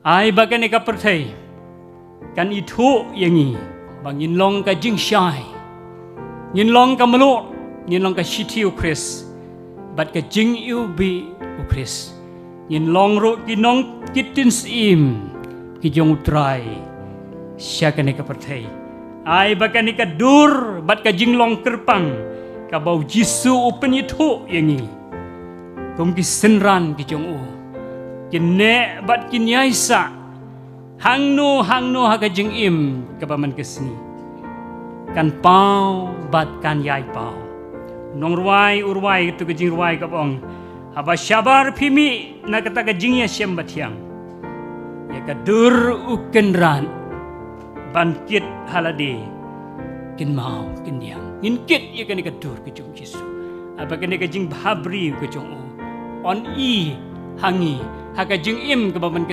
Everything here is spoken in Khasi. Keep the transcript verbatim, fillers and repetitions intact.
Ai ba kane ka pyrthei kan ithuh ïa ngi ba ngin long ka jingshai, ngin long ka mluh, ngin long ka shithi u Khrist, bad ka jingiwbih u Khrist. Ngin long ruh ki nong ki ktien syiem ki jong u Trai sha kane ka pyrthei. Ai ba kane ka dur bad ka jinglong kyrpang kaba u Jisu u pynithuh ïa ngi kum ki synran ki jong u, kin neh bad kin ïai sah hangno hangno ha ka jingim kaba man ka sngi, kan paw bad kan ïai paw. Nongrwai u rwai katu ka jingrwai kaba ong, haba shabar phi mih na kata ka jingïashem bathiang, ïa ka dur u kynrad ban kit ha lade kynmaw kyndiang. Ngin kit ïa kane ka dur ka jong u Jisu. Haba kane ka jingbhabriew ka jong u yn i ha ngi ha ka jingim kaba man